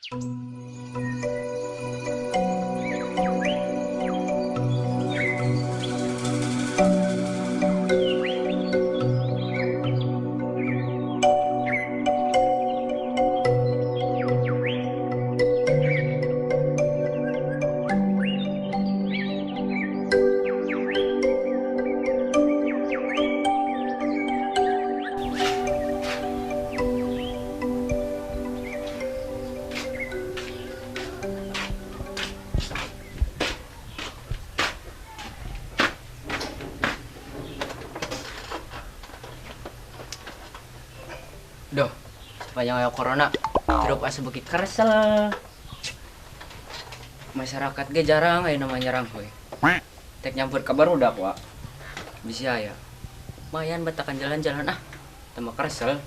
Duh, sepanjang aya corona, hirup asa beuki keresel. Masyarakat ge jarang aya nama nyerang we. Tek nyampur ka barudak wa. Bisi aya. Mayan batakan jalan-jalan ah, tambah keresel.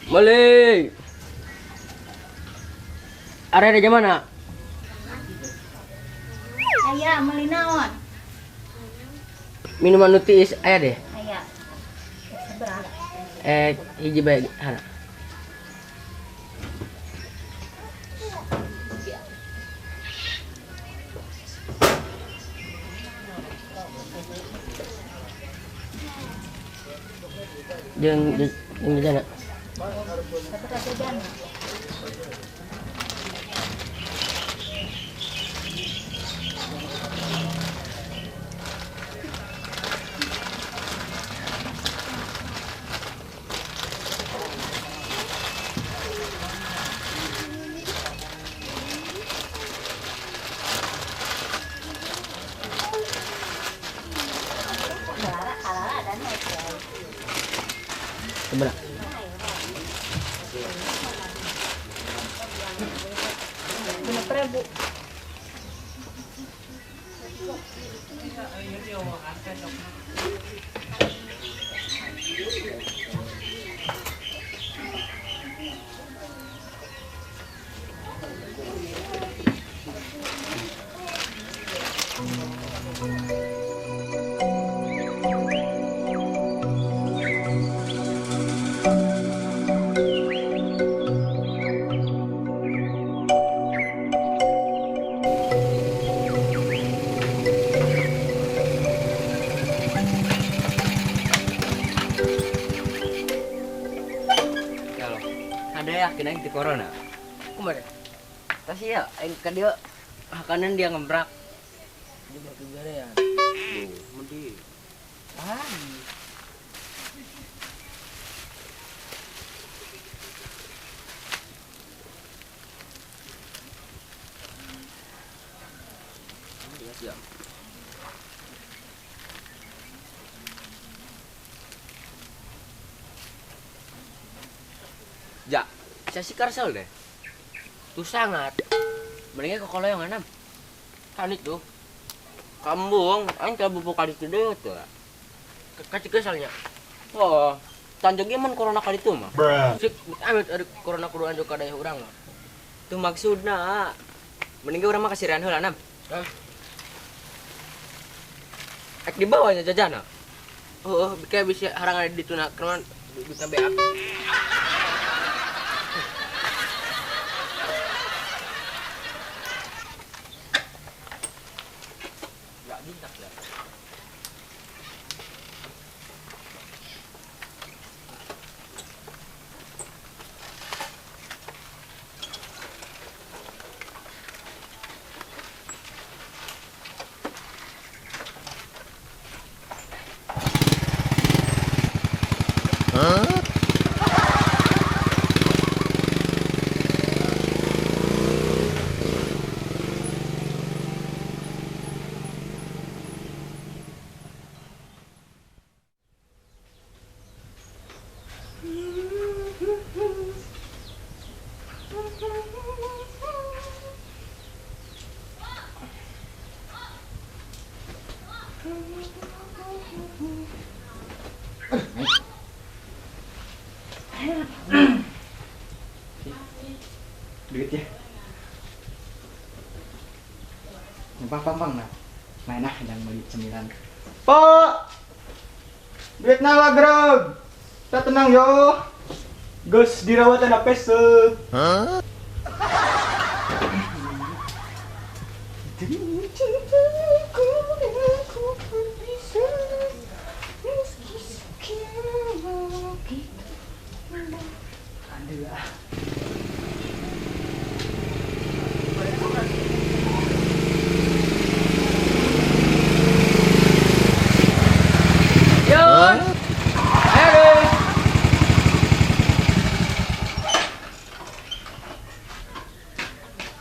Balik. Ada di mana? Aya, meuli naon? Minuman nu tiis aya deh. Aya. Seberapa? Hiji bae hana. Jeung jeung jana. Seberapa? 6.000. Ada yakin aing ti corona. Kumaha? Tas ieu aing ka dieu hakanan dia ngebrak. Dia batu ya. Duh, mending. Ah. Ya. Ja, saya sih karsel deh. Tuh sangat. Mendingnya ke koloyong enam. Kan itu. Kambung, aing ka bubuk kali itu deh tuh. Kacik kesalnya. Oh, tanjung man corona kali itu mah. Sik, amit ada corona kudu anjuk ka daerah urang mah. Tuh maksudna. Mendingnya urang mah kasirian heula enam. Hah? Ek di bawahnya jajana. Oh, kayak bisa harangan di tuna kerman bisa beak. Duit ya. Pang pang nah. Main ah jangan beli cemilan. Pak. Duit nala grog. Tak tenang yo. Gus dirawat anak pesek. Hah?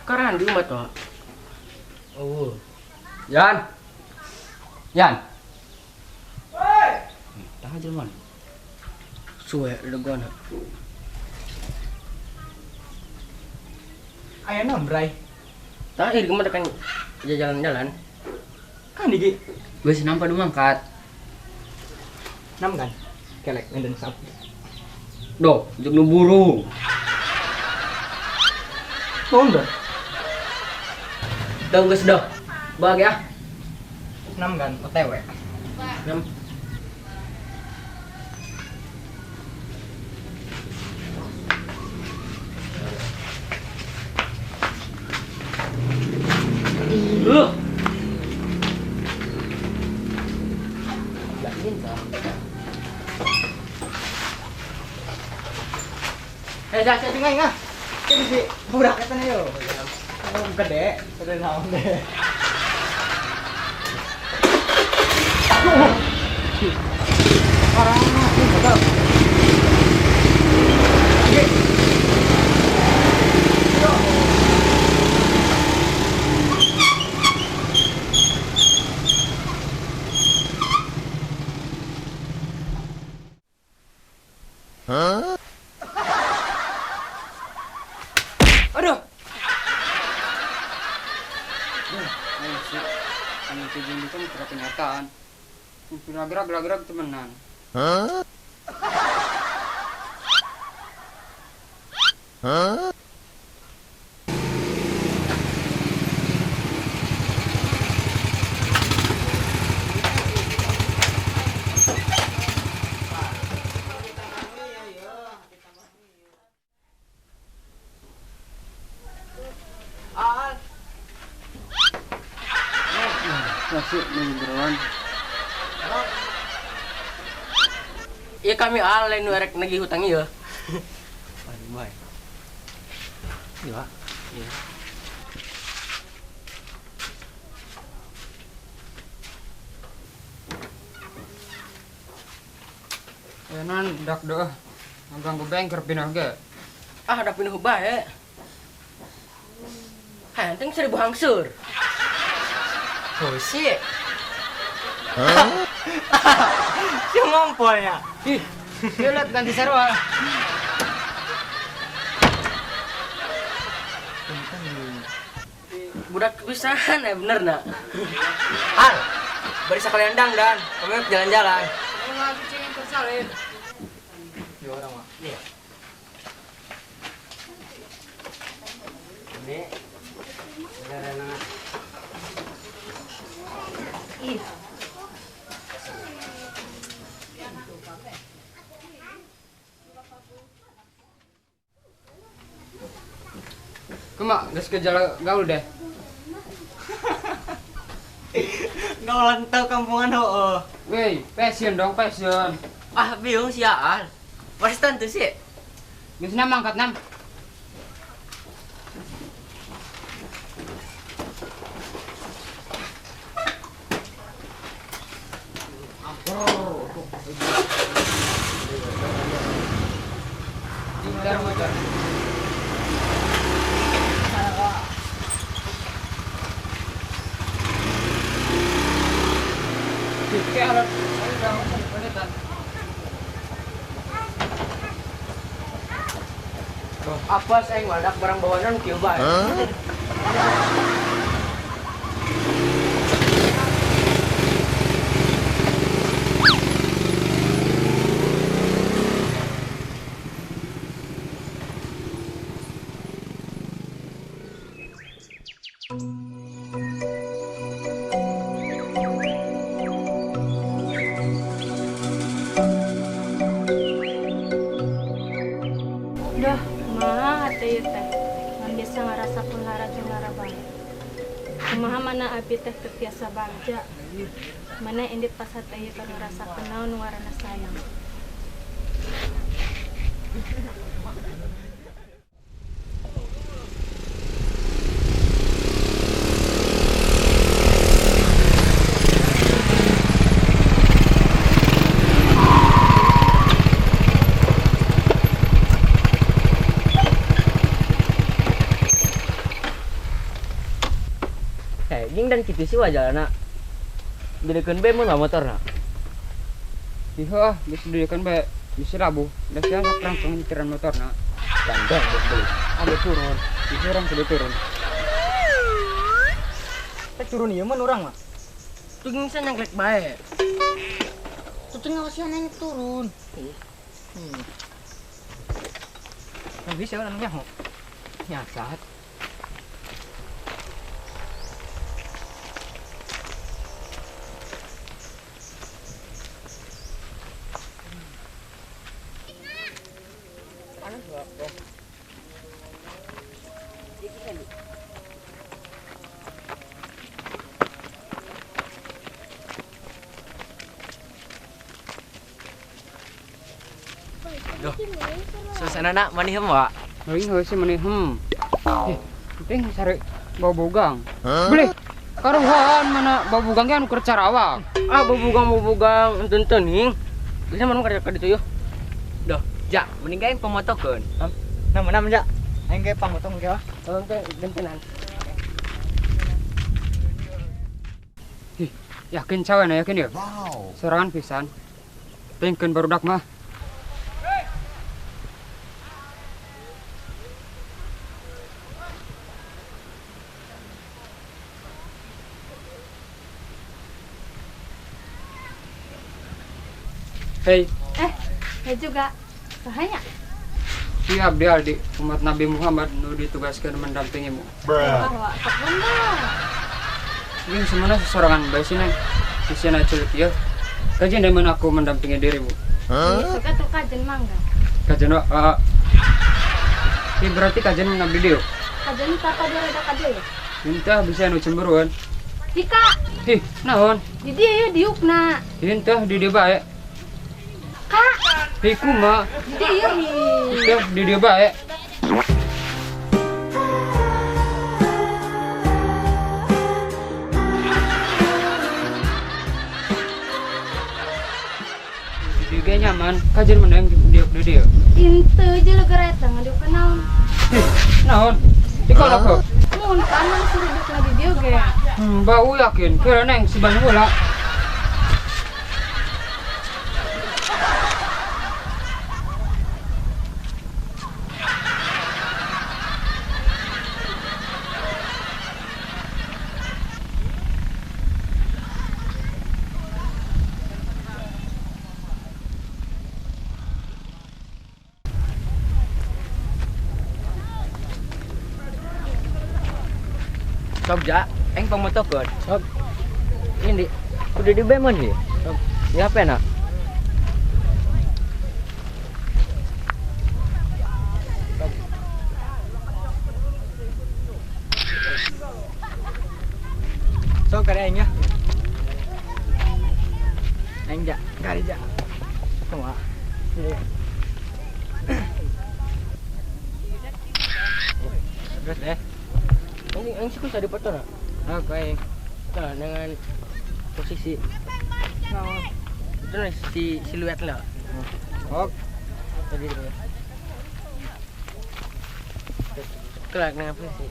Karan di rumah tuh. Oh. Yan. Yan. Woi. Tahan jelman. Suwe legona. Aya naon, Bray? Tah ieu kemana kan jalan-jalan. Kan digi. Geus nampa nu mangkat. Nam kan? Kelek ngenden sap. Doh, jeung nu burung. Naon dah? Dah geus dah. Bag ya. Nam kan OTW. Nam. Eh, dah, saya tinggal ngah. Ini sih budak eta yo. Oh, gede, gede naon deh. Orang ini betul. Oke. Huh? Aduh. Ayo sih, anu tujuan itu mitra kenyataan. Gerak-gerak temenan. Hah? Hah? Masuk mingguan. Iya kami al lain nu erek nagih hutang ieu. Aduh bae. Iya. Iya. Enan dak doh. Ngaganggu bengker pindah ge. Ah dak pindah bae. Hayang 1000 hangsur. Oh sih. Hah? Si ngompolnya. Ih, dia lihat ganti sarwa. Budak pisan ya bener nak. Al, bari sakalian dangdan, kami jalan-jalan. Ulah cicing tersalin. Di orang mah. Iya. Ini karena Ih. Kumak, geus ke jalan gaul deh. Gaul teu kampungan heueuh. Weh, passion dong, passion. Ah, bingung sih Al. Pasti tentu sih. Geus nam angkat nam. Tinggal motor. Apa saya ngadak barang bawaan kieu bae. Duh, kumaha teh ieu teh. Ngan bisa ngarasakeun lara jeung lara bae. Kumaha mana abi teh teu tiasa bagja. Mana indit pas hate ieu teh ngarasakeun naon nu ngaranna sayang. Jeung dan kitu sih wajalna. Didekeun bae mun motorna. Ieu ah, geus didekeun bae. Bisi labuh. Da sia sok rangkung nyetiran motorna. Gandeng geus beli. Ade turun. Ieu urang kudu turun. Teh turun ieu mah urang mah. Tuh geus nyangklek bae. Tuh ngawasian yang turun. Nah, bisa anu nyaho. Nyasat. Duh, suasana nak manihem wa? Mending heuh sih manihem. Penting sare bau bogang. Boleh. Karuhan mana bau bogang ge anu keur Carawak. Ah, bau bogang enten ning. Bisa mana kerja ka ditu yeuh. Duh, ja, mending aing pamotokeun. Nah, mana ja? Aing ge pamotong ge wah. Tolong teh gentenan. Ih, yakin cawe na yakin ya? Wow. Sorangan pisan. Tengkeun barudak mah. Hei. Hei juga. Sahanya? Si Abdi Aldi, umat Nabi Muhammad nu ditugaskan mendampingimu. Wah, benar. Ini semuanya sesorangan bae sih neng. Sisina culik ya. Kajian dari mana aku mendampingi dirimu? Suka tuh kajian mangga. Kajian wa. Ini berarti kajian mengabdi dia. Kajian tata dia rada kajian ya? Entah bisa nu cemburuan. Dika. Ih, naon? Di dia ya diukna. Entah di dia bae. Kak. Ih, kuma. Di dia Entah di dia bae. Di dia nyaman, kajian mana yang diuk di dia? Ente aja lo kereta ngadiuk ke naon. Ih, naon? Di kono kok. Mun kan suruh diuk di dia ge. Bau yakin, kira neng si Banyu lah. Sok ja, aing pamotokeun. Sok. Ini udah di bemon nih. Sok. Ini apa nak? Sok kare aing ya. Aing ja, kare ja. Kumaha? Terus deh. Ini yang sih bisa dipoto nak? Oke. Nah, dengan posisi. Nah, itu nih si siluet lah. Ok. Tadi gitu ya. Kelak nang apa sih?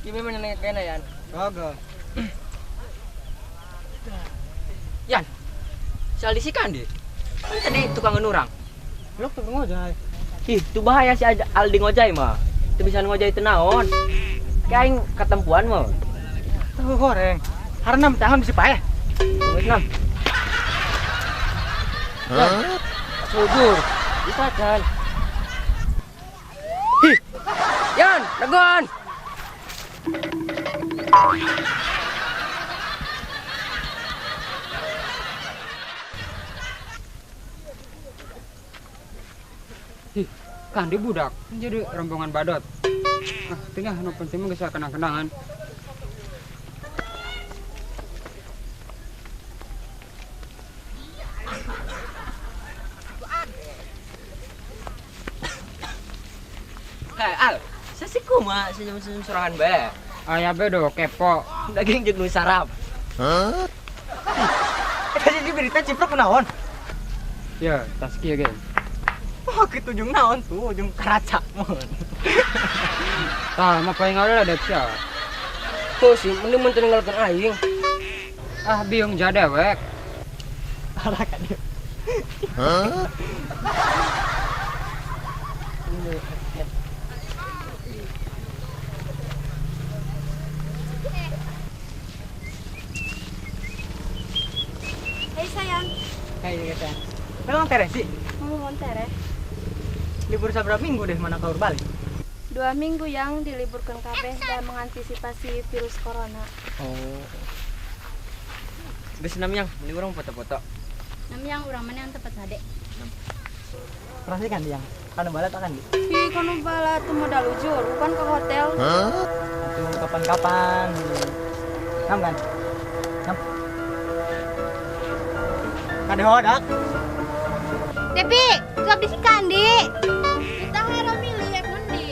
Gimana nang kena Yan? Gagal. Yan. Soal disikan deh. Kan tadi tukang nurang. Blok tukang ngojay. Ih, itu bahaya si Aldi ngojay mah. Itu bisa ngojay tenaon. Kayak aing ketempuan mah. Tahu goreng. Harenam tangan bisa paeh. Enam. Huh? Sujur. Bisa kan. Hi. Yan, dagon. Ih, kan di budak jadi rombongan badot. Ah, tengah nu penting mah geus kenang-kenangan. Hei, Al, sasi kumaha senyum-senyum sorangan bae. Aya be do kepo. Daging jeung nu sarap. Huh? Eta jadi berita ciprok kunaon? Ya, tas kieu ge. Oh, kitu jeung naon tuh, jeung karaca mun. Tah, mah paling ada dek sia. Tuh sih, mending mun tinggalkeun aing. Ah, biung jadewek. Arah ka dieu. Huh? Hei sayang. Hei sayang. Memang tere sih. Mau tere. Libur seberapa minggu deh mana kaur balik? 2 minggu yang diliburkan kabeh dan mengantisipasi virus corona. Oh. Geus enam yang, beli urang foto-foto. Enam yang urang mana yang tempat hade? Pernah kan yang? Kanu balat akan di? Ih, kanu balat tuh modal ujur, bukan ke hotel. Huh? Atuh kapan-kapan. Nam kan? Nam. Kade hodak. Depi, gelap di sikandi. Kita harus milih yang ngendi.